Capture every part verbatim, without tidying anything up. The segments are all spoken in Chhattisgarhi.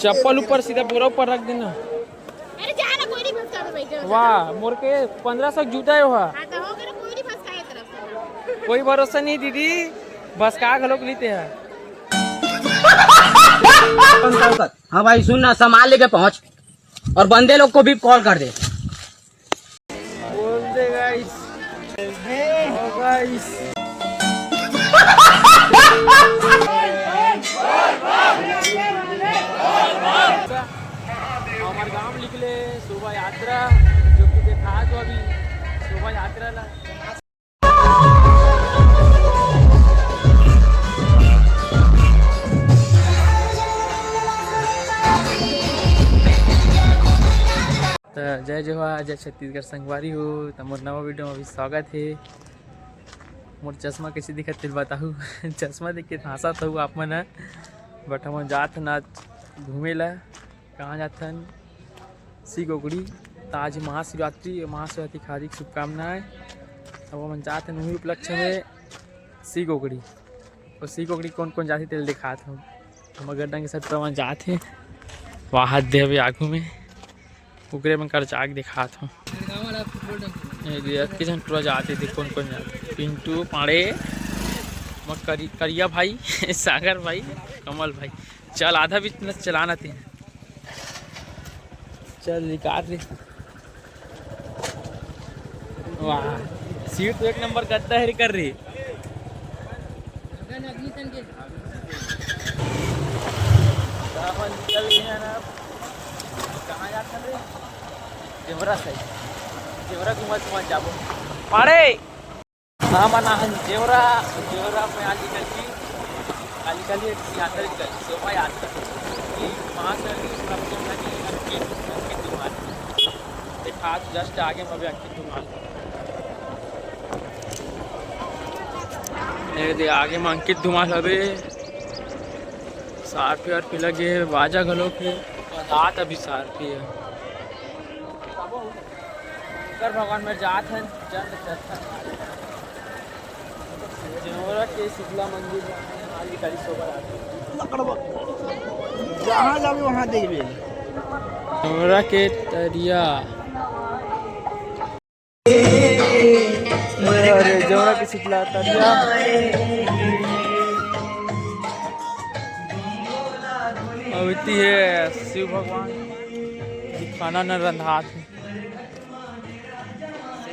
चप्पल ऊपर, सीधा बोरा ऊपर रख देना। अरे जा ना, कोई नहीं फंसता, बैठे हो। वाह, मोर के पंद्रह सौ जूता है वहाँ। हाँ, तो हो गया, कोई नहीं फंसता है तरफ से। कोई भरोसा नहीं दीदी, बस का घलोक लेते हैं। हाँ भाई, सुन ना, सामान लेके पहुंच और बंदे लोग को भी कॉल कर दे। बोल दे गाइस। ओ गाइस। हमर गांव निकले शोभा यात्रा, जो कि देखा तो अभी शोभा यात्रा ला। त जय जोहार, जय छत्तीसगढ़ संगवारी हो। त मोर नवा वीडियो में भी स्वागत हे। मोर चश्मा कैसे दिखत तेल बताहू। चश्मा देख के हंसत हू आप मन ह। But हमन जात हन आज घूमे ला। कहाँ जात हन? सी कोकड़ी। त आज महाशिवरात्रि, महाशिवरात्रि की हार्दिक शुभकामनाएं। अब हमन जात हन उही उपलक्ष्य में सी कोकड़ी। और सी कोकड़ी कौन कौन जाथे तेल दिखात हूँ। हमर गड्ढा के साथ प्रमाण जात हे। वाहत दे अभी आगू में। ओकरे मन कर जाके दिखात हूँ। ये दे, अतके झन टुरा जात हे, देख कौन कौन जात हे। पिंटू, पांड़े, म-, करि-, करिया भाई, सागर भाई, कमल भाई। चल, आधा भी न चलाना तीन। चल, निकाल रे। वाह, सीट तो एक नंबर गद्दा है कर रे। सावन निकल गया ना। कहाँ जात हन रे? जेवरा साइड। जेवरा घुमा घुमा जाबो। पाड़े। हाँ, मना हन जेवरा, जेवरा में आली कली, आली कली एक यात्रा निकल, शोभा यात्रा। ये पाँच मिनट की उसका तो लगी अंकित, अंकित धुमाल। देखा, आज just आगे में अभी अंकित धुमाल। ये दे, आगे में अंकित धुमाल हवे। सारपी वारपी लगे हे, बाजा घलो के, रात अभी सारपी है। शंकर भगवान में जात हन, जल चढ़ाथन। जेवरा के शीतला मंदिर जाना है, हाल निकाली सोबर आते। जहाँ जाबे वहाँ देखबे। जेवरा के तरिया। अरे, जेवरा के शीतला तरिया। अउ इति हे शिव भगवान जी खाना न रंधात हे।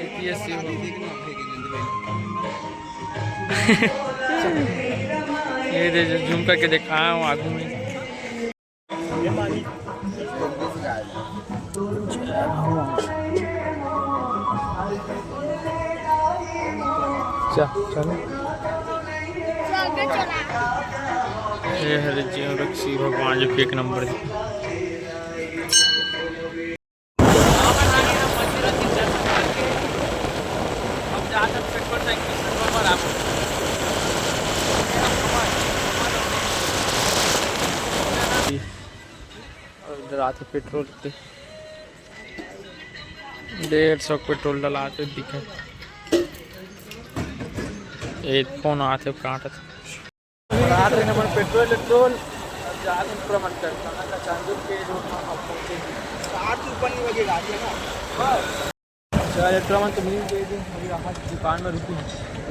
इति हे शिव भगवान। ये दे, जो zoom करके दिखाया हूँ आगू में। चा, चलो। ये हरे जीव रक्षी भगवान जी के एक नंबर दिखे। और डरात हे पेट्रोल के। डेढ़ सौ पेट्रोल डलात हे दिखे। एक फोन आत हे, काटत। रात में अपन पेट्रोल, पेट्रोल और जात में पूरा मन करता है ना, चांदपुर के रोड में हम पहुंचे। साठ से ऊपर नहीं लगे गाड़ी है ना। बस। चल, इतना मन तो मिल गए थे। अभी यहाँ दुकान में रुकी,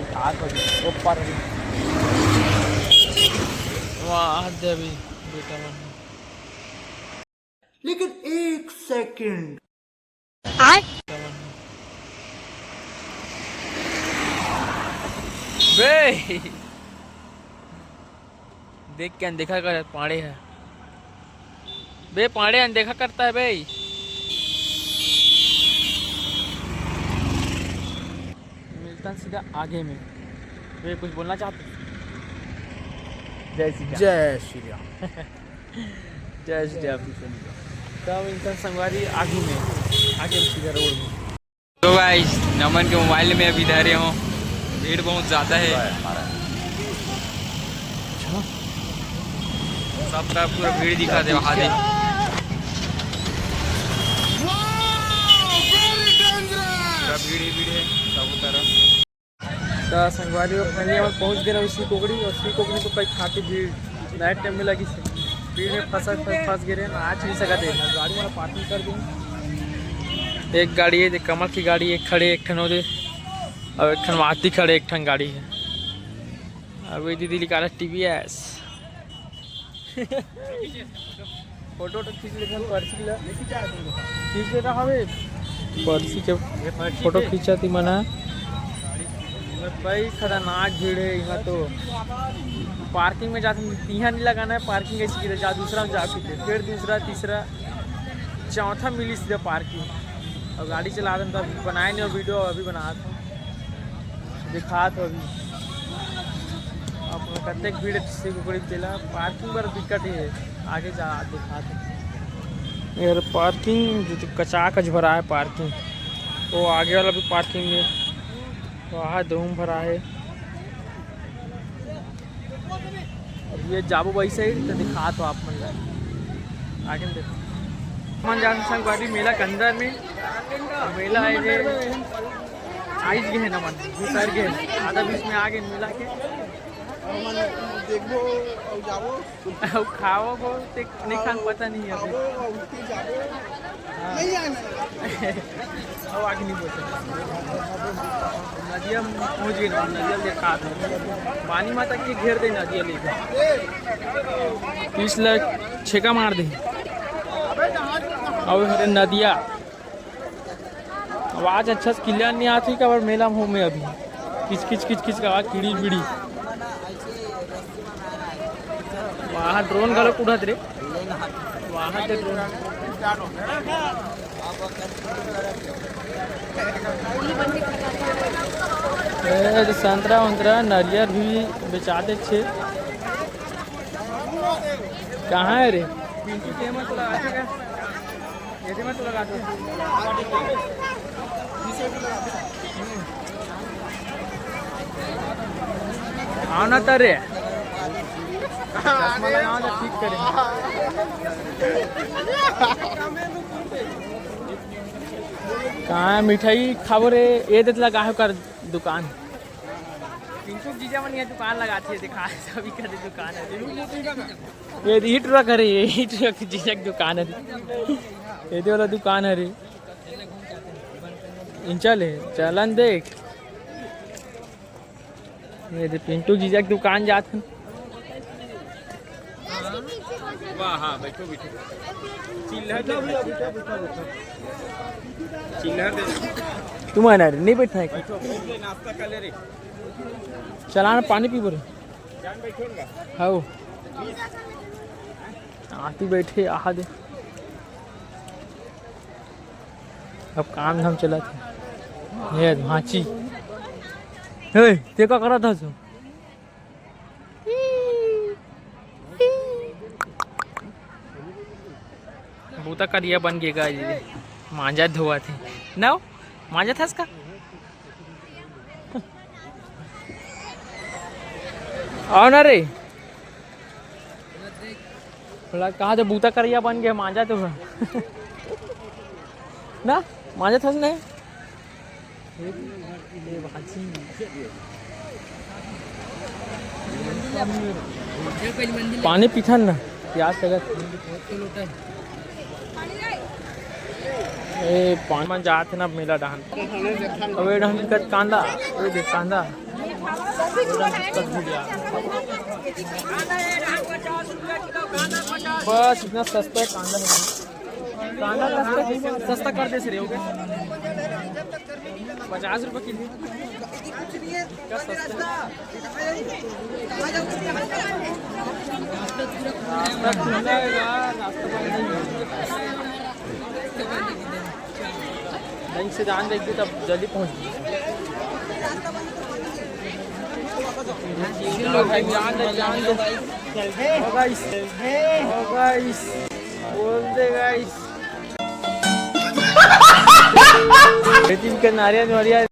एक हाथ पर, ऊपर अभी। वाह, दे अभी बेटा मन। लेकिन एक सेकंड। आय? बे, देख के अनदेखा कर पाड़े है। बे, पाड़े अनदेखा करता है बे। मिलता सीधा आगे में। बे, कुछ बोलना चाहते? जय श्री राम। जय श्री राम। जय श्री राम। तब इनका संगवारी आगे में, आगे में सीधा रोड में। तो गाइस, नमन के मोबाइल में अभी धरे हो, भीड़ बहुत ज़्यादा है। सबका पूरा भीड़ दिखा दे वहाँ दे। पूरा भीड़ ही भीड़ है सब तरफ। त संगवारी हो, finally हमन पहुंच गए ना सी कोकड़ी, और सी कोकड़ी तो कई खाके भी नाइट टाइम में लगी से। भीड़ में फंस, फंस, फंस गे रहे, नाच नहीं सकत हे। गाड़ी वाला पार्किंग कर दे। एक गाड़ी हे, देख, कमल की गाड़ी, एक खड़े, एक ठन ओदे, अउ एक ठन वाती खड़े, एक ठन गाड़ी हे। अउ ये दीदी निकाला टी वी एस। फोटो तो खींच लेथन पर्ची ला। खींच लेता हवे। पर्ची के फोटो खींचत ही मना। भाई खतरनाक भीड़ हे इहाँ तो। पार्किंग में जाथन, इहाँ नहीं लगाना हे पार्किंग, ऐसी की जा, दूसरा में जा, फिर दूसरा, तीसरा, चौथा मिली सीधा पार्किंग। अउ गाड़ी चलाथन तो अभी बनाए नहीं वीडियो, अभी बनात हूँ। दिखात हो अभी। अब कतेक भीड़ हे, से कुकड़ी तेला पार्किंग बर दिक्कत हे, आगे जा दिखात हो। यार पार्किंग जो तो कचाकच भरा हे पार्किंग, वो आगे वाला भी पार्किंग में वहाँ धूम भरा हे। अब ये जाबो वही साइड तो दिखात हो आप मन ला। आगे में देखो। मन जान संगवारी मेला के अंदर में। मेला हे जे आइज गे हे ना मन, घुसर गे हे। आधा बीच में आ गे मेला के। देखबो अउ जाबो। अउ खाओ बो, ते नहीं खान पता नहीं हे अभी। खाबो अउ उठ के जाबो। हाँ। नहीं आना। अउ आगे नहीं बोल सकता। नदिया में पहुँच गए, नदिया में देखा था। पानी माता के घेर दे नदिया ले। पीस ल छेका मार दे। अउ हरे नदिया। आवाज अच्छा से clear नहीं आती, काबर मेला में हो मैं अभी। किच किच किच किच का आवाज, किड़ी बिड़ी। वहाँ ड्रोन घलो उड़त रे। वहाँ के ड्रोन। ए, संतरा उंतरा, नरियर भी बेचात हे। कहाँ हे रे? पिंटू के मत लगा। आओ ना तारे। चश्मा लगाओ ना, ठीक करे। कहाँ मिठाई खाबो रे? ये देत लगा हो कर दुकान। पिंटू जीजा मन ये दुकान लगाथे, दिखा सभी का दुकान हे। ये ईट रख रे, ये ईट रख जीजा के दुकान हे। ये दे वाला दुकान हे रे। इंचल हे, चलन देख। ये दे पिंटू जीजा के दुकान जात हन। वाह, हाँ, बैठो, बैठो। चिल्ला दे, चिल्ला दे। तुम आना रे, नहीं बैठना है। बैठो, बैठ ले, नाश्ता कर ले रे। चला ना, पानी पीबो रे। जान बैठो ना। हाँ। आती बैठे, आहा दे। अब काम धाम चलत हे। ये भांची। हे, ते का करत हस? बूता करिया बन गे गा जी। मांजा धोवत हे। ना, मांजत हस का? आओ ना रे। बोला, कहाँ तो बूता करिया बन गया, मांजा तो है। ना, मांजा था उसने। पानी पीथन ना, प्यास लगत। ए, पान मन जात हे ना मेला डहान। अब ए डहान दिखत कांदा, ए देख कांदा। ए डहान दिखत भुजिया। बस इतना सस्ता है कांदा है। कांदा सस्ता, सस्ता कर दे से रे, हो गया। पचास रुपये किलो। रास्ता खुला है यार, रास्ता बंद नहीं है। ढंग से जान देख के तब जल्दी पहुंच गए। भाई जान दे, जान दे। हो गाइस, हो गाइस, बोल दे गाइस। खेती के नारियल वारियल।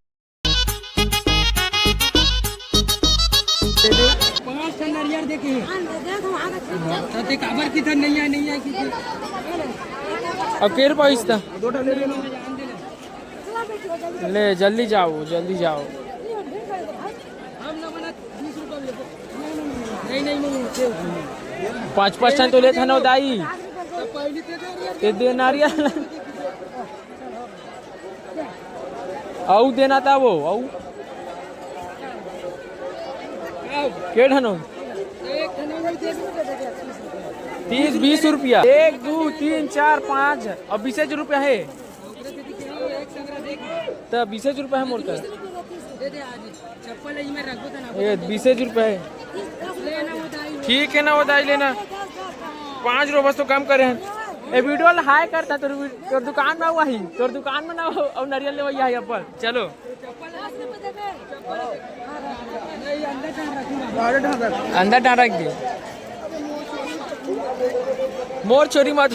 पाँच ठन नरियर देखे हे। हाँ, तो देख, वहाँ का खेत है। तो देख, अबर की तो नहीं आए, नहीं आए, की अब केर पाइस था? दो ठन ले लो। ले, जल्दी जाओ, जल्दी जाओ। हम ना बना, बीस रुपये ले लो। नहीं, नहीं, नहीं, नहीं, सेव। पाँच पाँच ठन तो लेत हन ओ दाई। ते दे नारियल। अउ देना था वो, अउ के ठन हो? तीस, बीस रुपया। एक, दू, तीन, चार, पाँच, अब बीसेच रुपया हे। त बीसेच रुपया हे मोर कर। ये बीसेच रुपया हे। ठीक हे ना वो दाई, लेना। पाँच रुपया बस तो कम करे हन। ए वीडियो ला हाय करता, तोर वी-, तोर दुकान में हुआ ही, तोर दुकान में ना हो, अउ नरियल लेवइया ही अपन। चलो। अंदर डाल रख दे। मोर चोरी मत।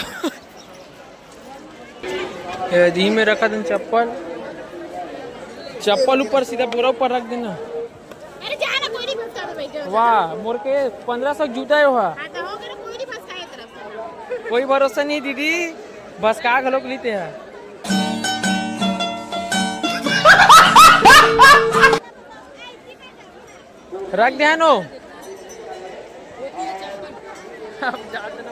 ए, दी में रखा दिन चप्पल, चप्पल ऊपर सीधा बोरा ऊपर रख देना। अरे जा ना, कोई नहीं भटका भाई, जा। वाह, मोर के पन्द्रह सौ जूता हे वहा। हाँ, तो हो गया, कोई नहीं भटका है तरफ से। कोई भरोसा नहीं दीदी, भटका घलोक लेते हैं। रख दे नो। अब जाते ना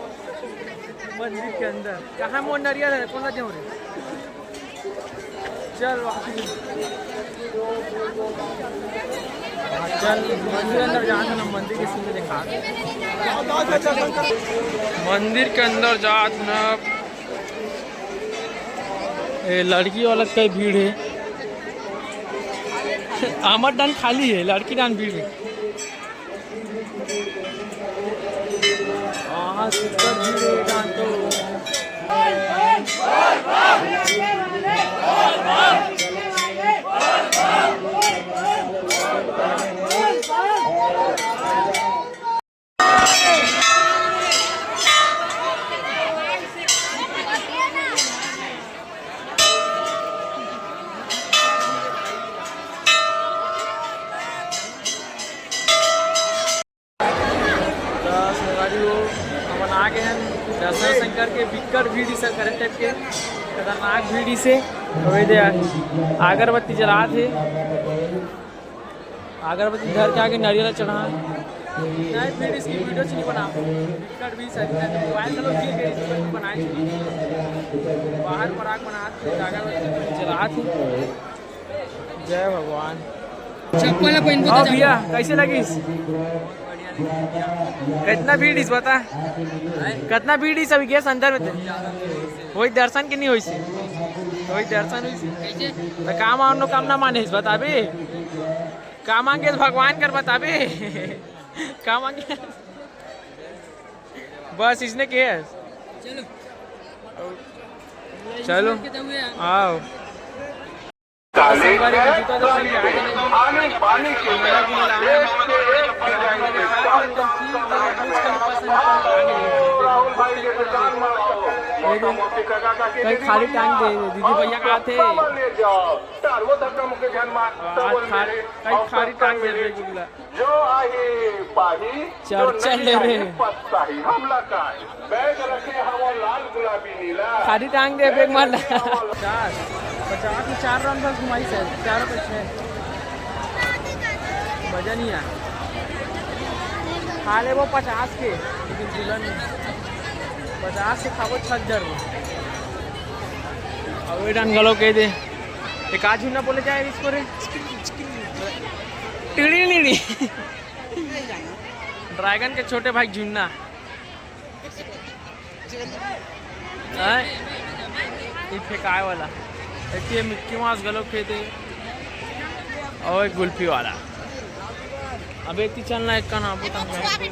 मंदिर के अंदर। कहाँ मोर नरियल हे? कौन ला देव रे? चल, वापस। हाँ, चल, मंदिर अंदर जाते ना, मंदिर के सीन देखा। मंदिर के अंदर जात ना। ए, लड़की वाला कई भीड़ हे। आमर डान खाली हे, लड़की डान भीड़ हे। हाँ, super भीड़ हे डान तो। त संगवारी हो, हमन आ गे हन दर्शन शंकर के। बिक्कट भीड़ इस, current type के खतरनाक भीड़ इस। तो ये दे, अगरबत्ती जलात हे। अगरबत्ती धर के आगे नरियल चढ़ा। नहीं, भीड़ इसकी वीडियो च नहीं बना। बिक्कट भीड़ सही है, तो मोबाइल में लोग गिर गए, इसलिए बनाए नहीं। बाहर पराग बनात हे, अगरबत्ती जलात हे। जय भगवान। चप्पल पहन के और जा। भैया, कैसे लगिस? कितना भीड़ इस बता? कितना भीड़ इस अभी गैस अंदर में ते? वही दर्शन के नहीं होइस? वही दर्शन होइस? तो का मानो, काम ना माने इस बताबे? का मांगे भगवान कर बताबे? का मांगे? बस इसने के है। चलो। चलो। आओ। संगवारी के जूता तो पहन के आ गए। पानी, पानी के मेरा भी लाना है। देखो, कहीं खाली टांग दे, दीदी भैया का आथे। आज खा-, कहीं खाली टांग दे, देखो, जो आही पाही, जो चर्चा नहीं ले रहे आही हैं। पछताही। हमला काय? बैग रखे हवो लाल गुलाबी नीला। खाली टांग दे, बैग मार ला। चार, पचास में चार round बस घुमाई सर, चारों पे छः। मजा नहीं आया। खा ले वो पचास के, लेकिन दुल्हन पचास के खाबो छज्जर में। अब ये डन गलो कह दे। एक आज झुन्ना बोले जाए इसको रे। टिड़ी टिड़ी। ड्रैगन के छोटे भाई झुन्ना। हैं? ये फेंकाए वाला। एक ये मिक्की माउस गलो खेते। और एक गुल्फी वाला। अबे इतनी चलना एक का नाम पता नहीं।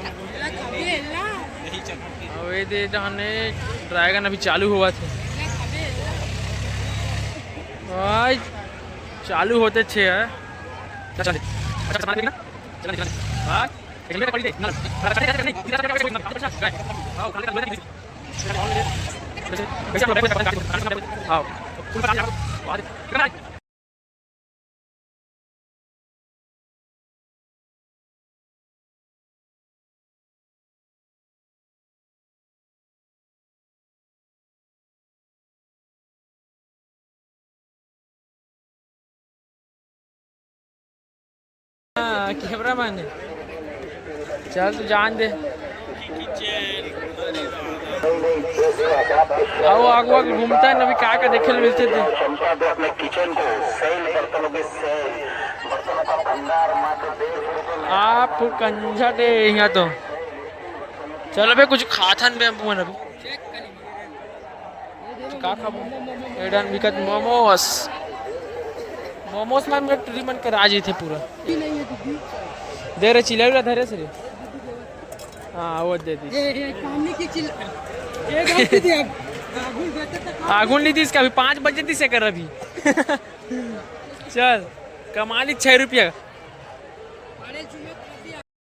अबे दे जाने ड्रैगन अभी चालू हुआ थे। भाई चालू होते छे है। चल, चल। अच्छा, सामान लेके ना। चल, चल। हाँ। एक मिनट पड़ी दे। ना, ना, ना, ना, ना, ना, ना, ना, ना, हाँ, उठा ले, उठा ले। हाँ। हाँ, कैमरा मैन है। चल, तू जान दे। आओ, आगू आगू घूमता है, अभी का का देखे मिलते थे। आप कंझट है यहाँ तो। चलो बे, कुछ खाथन बे हम अभी। का खाबो? ए डाहन बिकत मोमोस। मोमोस मन में टूरी मन के राज इथे पूरा। दे रे, चिल्ला उला धरे से रे। हाँ, वो दे दी। ए, ए, कामनी की चिल-, ए, गलती थी अब। आगुन बेटे तक आगुन ली थी इसका, अभी पाँच बजे थी से कर अभी। चल, कमा ली छह रुपया।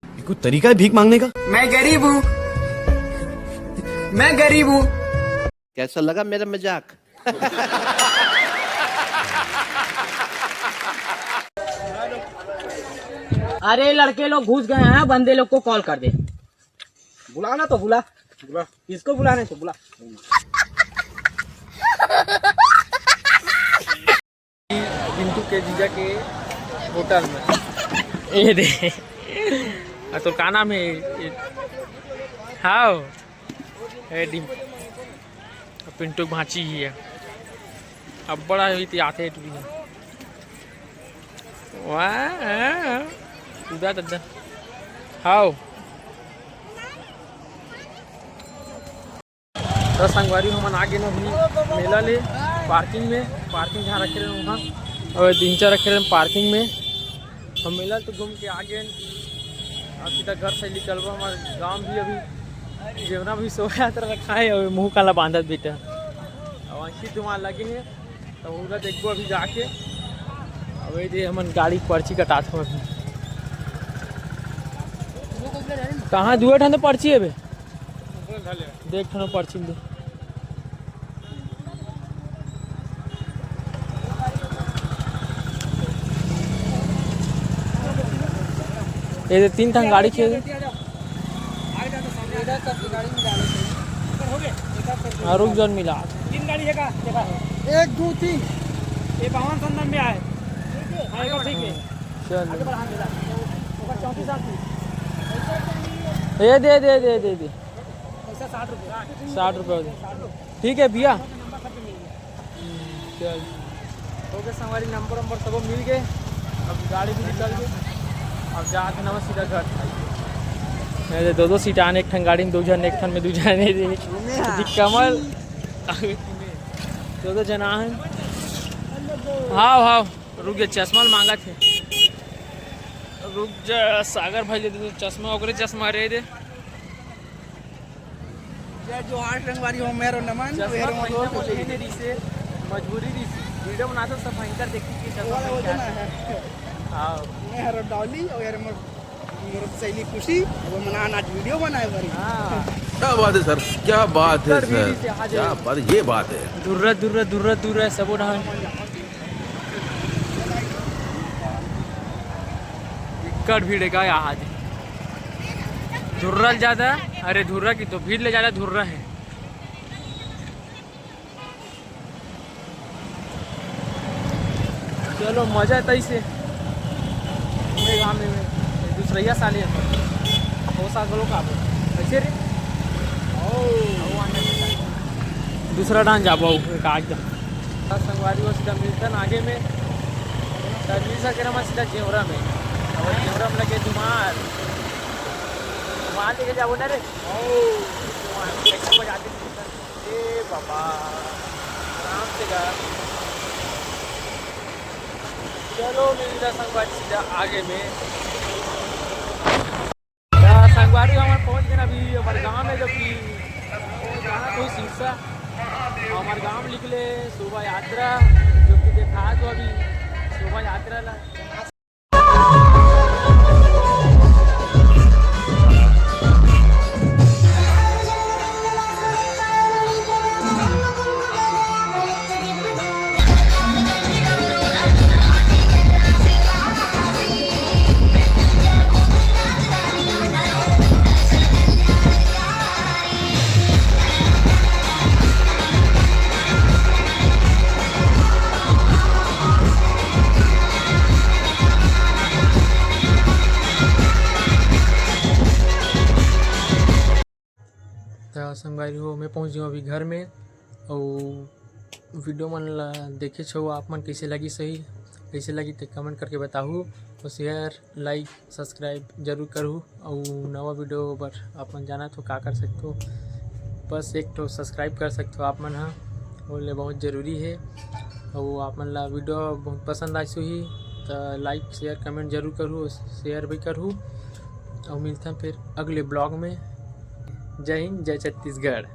ये कोई तरीका है भीख मांगने का? मैं गरीब हूँ, मैं गरीब हूँ। कैसा लगा मेरा मजाक? अरे, लड़के लोग घुस गए हैं, बंदे लोग को कॉल कर दे। बुलाना तो बुला, बुला। किसको बुलाने तो बुला। पिंटू के जीजा के होटल में। ए दे। आ, तो का नाम है? ए, हाव। ए, डिम-, पिंटू के भांची ही है। अब बड़ा हुई थी आते टूरी है। वाह, उदा दद्दा। हाव। तो संगवारी, हमन आ गेन अभी मेला ले पार्किंग में, पार्किंग जहाँ रखे रहे वहाँ, और दिनचा रखे रहे पार्किंग में। हम मेला तो घूम के आ गेन, अब सीधा घर से निकलबो। हमारे गाँव भी अभी जेवरा भी शोभा यात्रा रखा है, अभी मुँह काला बांधत बेटा। अब अंकित धुआं लगे हैं, तो उधर देखबो अभी जाके। अब ये दे हमन गाड़ी के पर्ची कटात हो अभी। कहाँ दुए ठन तो पर्ची है बे? देख ठन पर्ची में दे। ये दे तीन ठन गाड़ी के। हाँ, रुक जौन मिला। तीन गाड़ी है का? देखा है। एक, दो, तीन। ये बावन संदन में आए। हाँ, ये ठीक है। चल। आगे बढ़ा, मिला। ओकर चौंतीस आदमी। ये दे, दे, दे, दे, दे। पैसा साठ रुपये। साठ रुपये हो दे। ठीक है भैया। हम्म, चल। ओके संगवारी, नंबर वंबर सबो मिल गए। अब गाड़ी भी निकल गई। अब जात हन सीधा घर। अरे, दो दो सीट आने, एक ठन गाड़ी में दो जन, एक ठन में दो जन, ये दे। कमल। दो दो जन आए हैं। हाव, हाव। रुक जा, चश्मा ल मांगत हे। रुक जा, सागर भाई ले दे चश्मा, ओकरे चश्मा रे दे। जय जोहार संगवारी हो, मेरो नमन, चश्मा मेरो पहनना मदोर बोले हे ने रिसे, मजबूरी रिसे। वीडियो बनाते सब भयंकर देखती कि चश्मा पहन के आते। हाँ। मैं हरो डॉली और यार मोर, मोर सहेली खुशी, वो मनान आज वीडियो बनाए बारी। हाँ। क्या बात है सर, क्या बात है सर, क्या बात, ये बात है। दुर्रा, दुर्रा, दुर्रा, दुर्रा, सबो डहान। बिक्कट भीड़ हे का आज? धुर्रा ल ज्यादा, अरे धुर्रा की तो भीड़ ले ज्यादा धुर्रा हे। चलो मजा तइसे। मैं गाँव में, में दूसरैया साले हे। हो सा गलो का बोल। कैसे रे? ओ। दूसरा डान जाबो, एक आज जा। संगवारी हो सीधा मिलतन आगे में। तब मिल सके ना सीधा जेवरा में। अब जेवरा में लगे धुमाल। धुमाल लेके जाबो ना रे। ओ। धुमाल कैसे बजाते मिलतन। ए बाबा। आराम से गा। चलो मिलता संगवारी सीधा आगे में। त संगवारी हमन पहुंच गए अभी हमर गांव में, जो कि जाना तो सिरसा हमर गांव निकले शोभा यात्रा, जो कि देखा तो अभी शोभा यात्रा ला। हो, मैं पहुँच गया अभी घर में। और वीडियो मन ला देखे छो आप मन, कैसे लगी सही, कैसे लगी ते कमेंट करके बताहू। और शेयर, लाइक, सब्सक्राइब जरूर करू। और नवा वीडियो बर आप मन जाना तो का कर सकते हो, बस एक तो सब्सक्राइब कर सकते हो आप मन हा, बोले बहुत जरूरी है। और आप मन ला वीडियो बहुत पसंद आइस होही तो लाइक, शेयर, कमेंट जरूर करू, शेयर भी करू। और मिलते हैं फिर अगले ब्लॉग में। जय हिंद, जय छत्तीसगढ़।